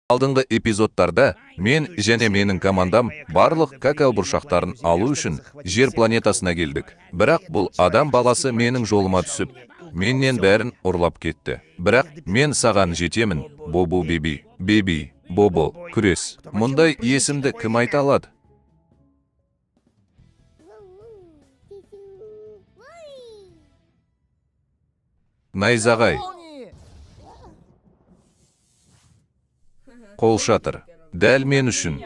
Алдыңғы эпизодтарда мен және менің командам барлық какао бұршақтарын алу үшін Жер планетасына келдік. Бірақ бұл адам баласы менің жолыма түсіп, менен бәрін ұрлап кетті. Бірақ мен саған жетемін, Бобо Беби. Беби, Бобо, күрес. Мұндай есімді кім айта алады? Найзағай, қолшатыр. Дәл мен үшін.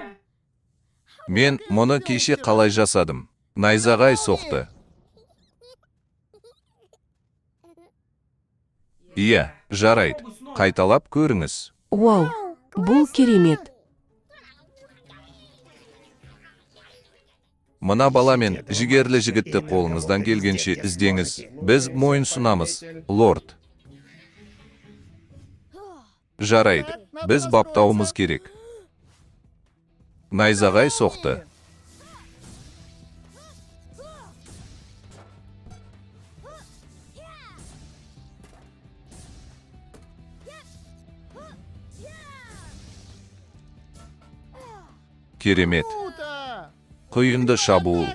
Мен мұны кеше қалай жасадым? Найзағай соқты. Иә, жарайды. Қайталап көріңіз. Вау, бұл керемет. Мына бала мен жігерлі жігітті қолыңыздан келгенше іздеңіз. Біз мойынсұнамыз, лорд. Жарайды, біз баптауымыз керек. Найзағай соқты. Керемет. Құйынды шабуыл.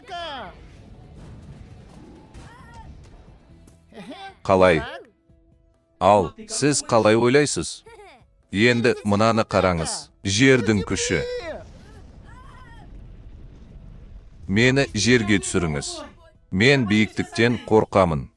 Қалай? Ал, сіз қалай ойлайсыз? Енді мынаны қараңыз. Жердің күші. Мені жерге түсіріңіз. Мен биіктіктен қорқамын.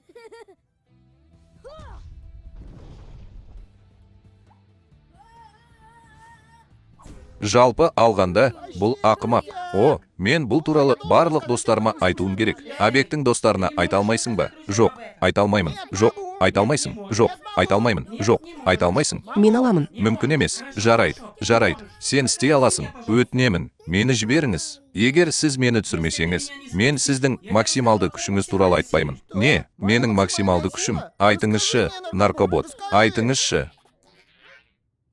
Жалпы алғанда, бұл ақымақ. О, мен бұл туралы барлық достарыма айтуым керек. Абектің достарына айта алмайсың ба? Жоқ, айта алмаймын. Жоқ, айта алмайсың. Жоқ, айта алмаймын. Жоқ, айта алмайсың. Мен аламын. Мүмкін емес. Жарайды, жарайды. Сен істей аласың. Өтінемін, мені жіберіңіз. Егер сіз мені түсірмесеңіз, мен сіздің максималды күшіңіз туралы айтпаймын. Не, менің максималды күшім? Айтыңызшы, наркобот. Айтыңызшы.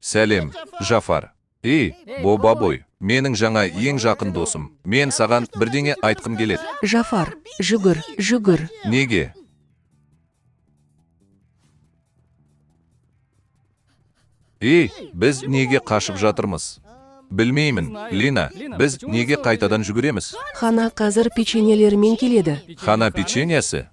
Сәлем, Жафар. Ей, Бобабой, менің жаңа ең жақын досым. Мен саған бірдеңе айтқым келеді. Жафар, жүгір, жүгір. Неге? Ей, біз неге қашып жатырмыз? Білмеймін, Лина, біз неге қайтадан жүгіреміз? Хана қазір печеньелерімен келеді. Хана печеньесі?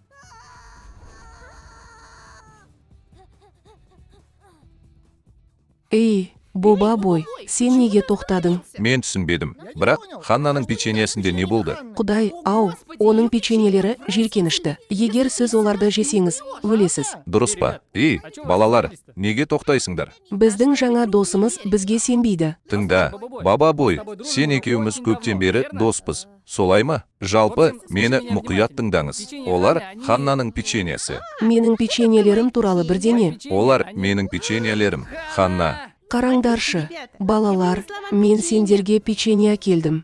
Ей, Боба бой, сен неге тоқтадың? Мен түсінбедім. Бірақ Ханнаның печеньесінде не болды? Құдай, ау, оның печеньелері жиіркенішті. Егер сіз оларды жесеңіз, өлесіз. Дұрыс па? Ей, балалар, неге тоқтайсыңдар? Біздің жаңа досымыз бізге сенбейді. Тыңда, Баба Бой, сен екеуміз көптен бері доспыз. Солай ма? Жалпы, мені мұқият тыңдаңыз. Олар Ханнаның печеньесі. Менің печеньелерім туралы бірдеңе. Олар менің печеньелерім. Ханна, Қараңдаршы, балалар, мен сендерге печенье әкелдім.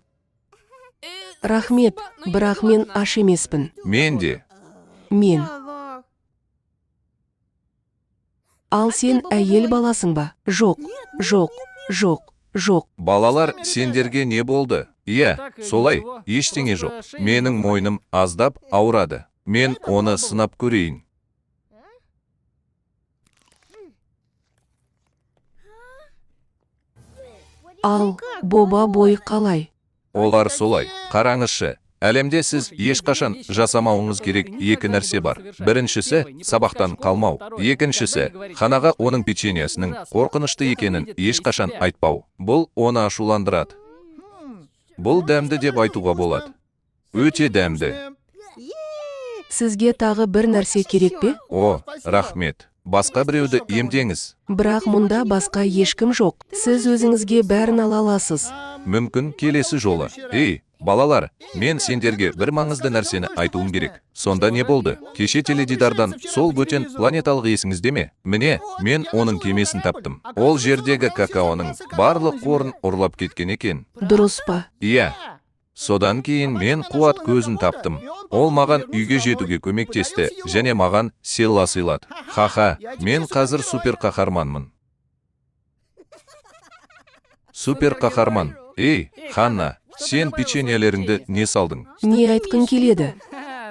Рахмет, бірақ мен аш емеспін. Мен де. Мен. Ал сен әйел баласың ба? Жоқ, жоқ, жоқ, жоқ. Балалар, сендерге не болды? Иә, солай, ештеңе жоқ. Менің мойным аздап ауырады. Мен оны сынап көрейін. Ал, Боба бой қалай? Олар солай. Қараңызшы, әлемде сіз ешқашан жасамауыңыз керек екі нәрсе бар. Біріншісі, сабақтан қалмау. Екіншісі, Ханаға оның печеньесінің қорқынышты екенін ешқашан айтпау. Бұл оны ашуландырады. Бұл дәмді деп айтуға болады. Өте дәмді. Сізге тағы бір нәрсе керек пе? О, рахмет. Басқа біреуді емдеңіз. Бірақ мұнда басқа ешкім жоқ. Сіз өзіңізге бәрін ала аласыз. Мүмкін келесі жолы. Ей, балалар, мен сендерге бір маңызды нәрсені айтуым керек. Сонда не болды? Кеше теледидардан сол бөтен планеталық есіңізде ме? Міне, мен оның кемесін таптым. Ол жердегі какаоның барлық қорын ұрлап кеткен екен. Дұрыс па? Иә. Содан кейін мен қуат көзін таптым. Ол маған үйге жетуге көмектесті және маған селла сыйлады. Ха-ха, мен қазір супер қаһарманмын. Супер қаһарман. Ей, Ханна, сен печеньелеріңді не салдың? Не айтқың келеді?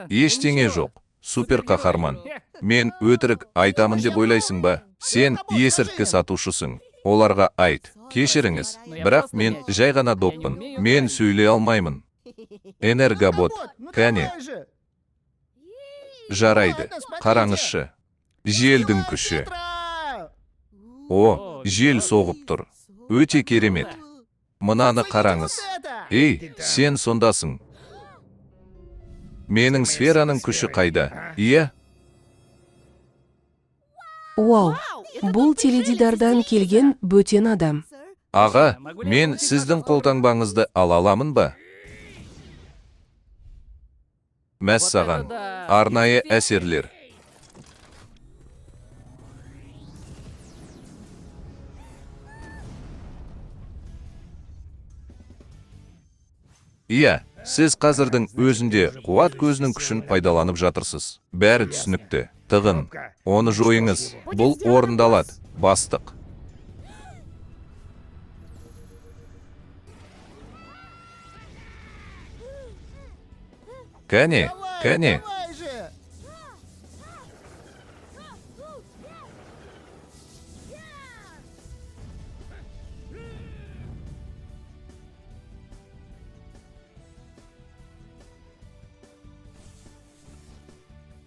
Ештеңе жоқ. Супер қаһарман. Мен өтірік айтамын деп ойлайсың ба? Сен есірткі сатушысың. Оларға айт. Кешіріңіз, бірақ мен жай ғана доппын. Мен сөйлей алмаймын. Энергобот, кәне, жарайды, қараңызшы. Желдің күші. О, жел соғып тұр. Өте керемет. Мынаны қараңыз. Ей, сен сондасың. Менің сфераның күші қайда? Иә, Уау, бұл теледидардан келген бөтен адам. Аға, мен сіздің қолтаңбаңызды ала аламын ба? Мәссаған, арнайы әсерлер. Иә, сіз қазірдің өзінде қуат көзінің күшін пайдаланып жатырсыз. Бәрі түсінікті. Тығын, оны жойыңыз. Бұл орындалады. Бастық. Кәне, кәне, Давай же!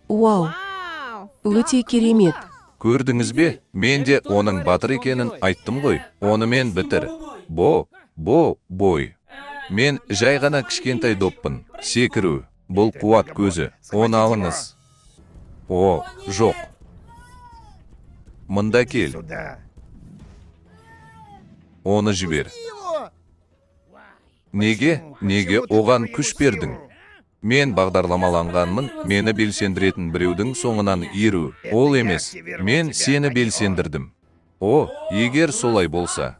Уау, өте керемет. Көрдіңіз бе? Мен де оның батыр екенін айттым ғой. Онымен бітір. Бо, бо, бой. Мен жай ғана кішкентай доппын. Секіру. Бұл қуат көзі. Оны алыңыз. О, жоқ. Мында кел. Сюда! Оны жібер. Его! Неге? Неге оған күш бердің? Мен бағдарламаланғанмын, мені белсендіретін біреудің соңынан еру. Ол емес, мен сені белсендірдім. О, егер солай болса.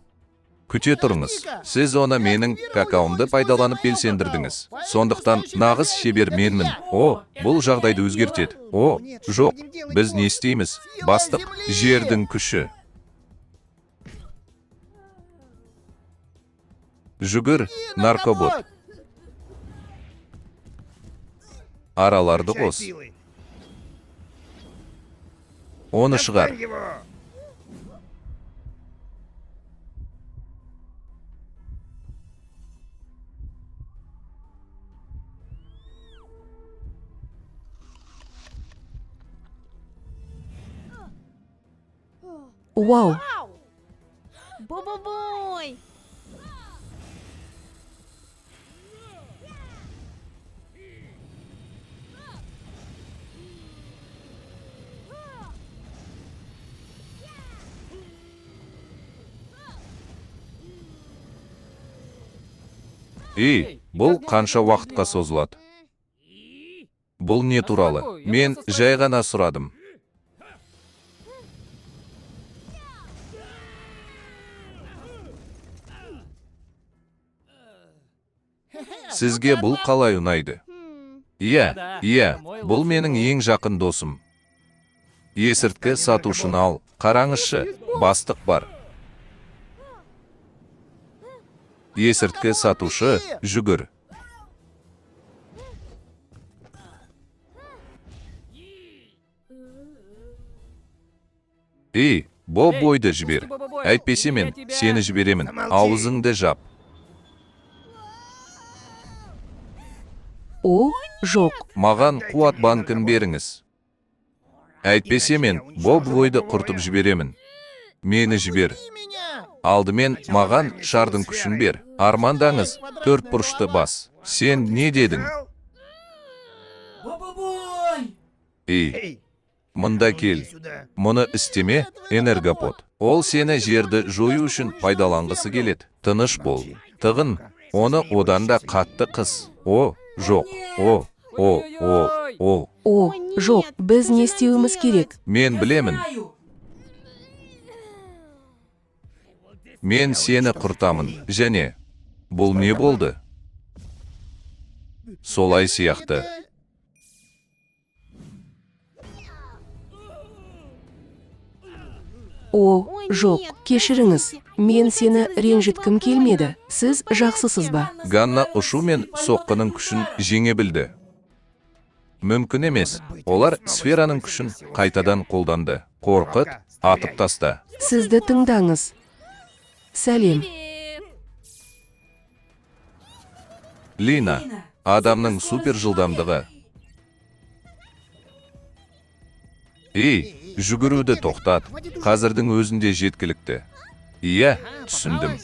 Күте тұрыңыз, сіз оны менің какаомды пайдаланып белсендірдіңіз. Сондықтан нағыз шебер менмін. О, бұл жағдайды өзгертеді. О, жоқ, біз не істейміз? Бастық, жердің күші. Жүгір, наркобот. Араларды Включай қос. пилы. Оны шығар. Достань его! Уау, Бо-бо-бой! Ей, бұл қанша уақытқа созылады? Бұл не туралы? Мен жай ғана сұрадым. Сізге бұл қалай ұнайды? Иә, иә, бұл менің ең жақын досым. Есірткі сатушыны ал. Қараңызшы, бастық бар. Есірткі сатушы, жүгір. Ей, Боб бойды жібер. Әйтпесе мен сені жіберемін. Аузыңды жап. О, жоқ. Маған қуат банкін беріңіз. Әйтпесе мен Боб бойды құртып жіберемін. Мені жібер. И меня! Алдымен маған шардың күшін бер. Армандаңыз, төрт бұрышты бас. Сен не дедің? Ал? Ей, Эй, мында иди кел. сюда. Мұны істеме, энергопод. Ол сені жерді жою үшін пайдаланғысы келеді. Тыныш бол. Тығын, оны одан да қатты қыс. О, жоқ. О, о, о, о. О, жоқ, біз не істеуіміз керек? Мен білемін. Мен сені құртамын. Және бұл не болды? Солай сияқты. О, жоқ, кешіріңіз. Мен сені ренжіткім келмеді. Сіз жақсысыз ба? Ганна ұшу мен соққының күшін жеңе білді. Мүмкін емес. Олар сфераның күшін қайтадан қолданды. Қорқыт, атып таста. Сізді тыңдаңыз. Сәлем. Лина, адамның супер жылдамдығы. Ей, жүгіруді тоқтат. Қазірдің өзінде жеткілікті. Иә, түсіндім.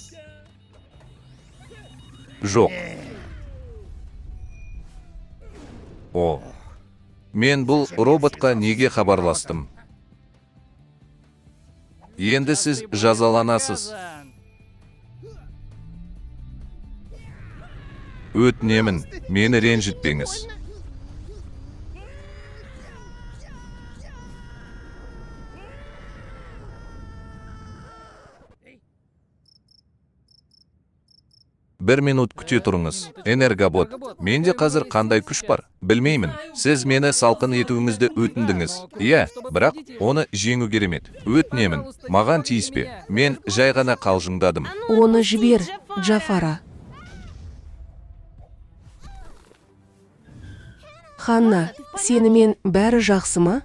Жоқ. О. Мен бұл роботқа неге хабарластым? Енді сіз жазаланасыз. Өтінемін, мені ренжітпеңіз. Бір минут күте тұрыңыз. Энергобот, менде қазір қандай күш бар? Білмеймін. Сіз мені салқын етуіңізді өтіндіңіз. Иә, бірақ оны жеңу керемет. Өтінемін, маған тиіспе. Мен жай ғана қалжыңдадым. Оны жібер, Джафара. Ханна, сенімен бәрі жақсы ма?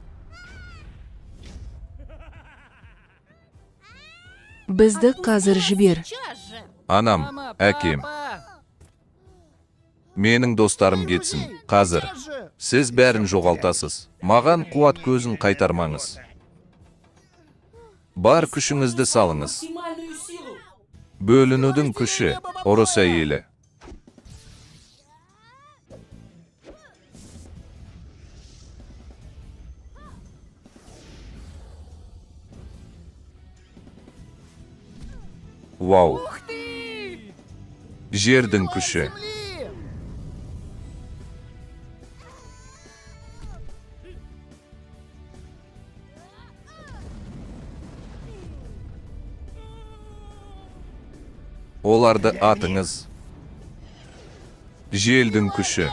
Бізді қазір жібер. Анам, әкем, менің достарым кетсін. Қазір. Сіз бәрін жоғалтасыз. Маған қуат көзін қайтармаңыз. Бар күшіңізді салыңыз. Бөлінудің күші, ұрыс әйелі. Вау. Жердің күші. Оларды атыңыз. Желдің күші.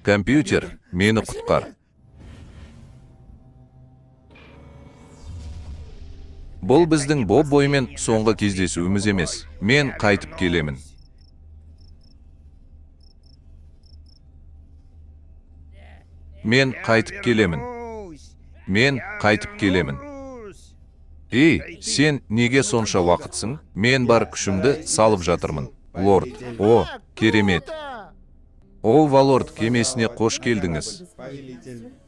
Компьютер, мені құтқар. Бұл біздің Боб боймен соңғы кездесуіміз емес. Мен қайтып келемін. Мен қайтып келемін. Мен қайтып келемін. Ей, сен неге сонша уақытсың? Мен бар күшімді салып жатырмын. Лорд, о, керемет. О, Валорд кемесіне қош келдіңіз. Повелитель.